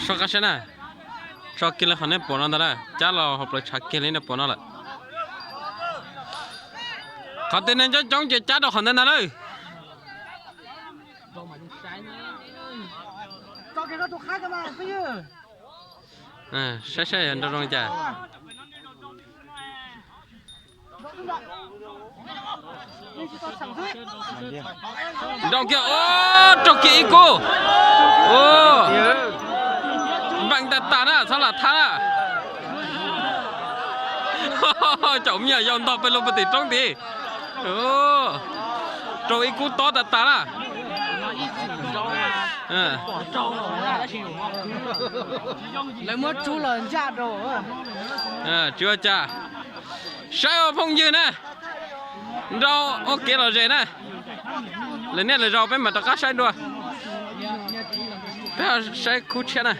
Soj qab saib na, tso kiag li qhov nej pom no ntag na, cab los hauv plawv tshav kiag li nej pom no lawm. Qhov twg neeg coob coob ces cab rau qhov ntawd ntag na. Saib saib nrau zoo li cas. Nrau kiag, o, raug kiag ib kub. Npeej tas tas na, txhob lam thab na. Caum me nyuam yaus ntog pes lug puag tim roob tid. Raug ib kub tob tas tas na. Lawv muab rub los ncaj rau. Tsis ua cas. Saib ua phooj ywg na, nrau ua kev lom zem na. Lwm niaj lwm zaus peb mam rov qab saib dua. Peb saib khub tshiab na.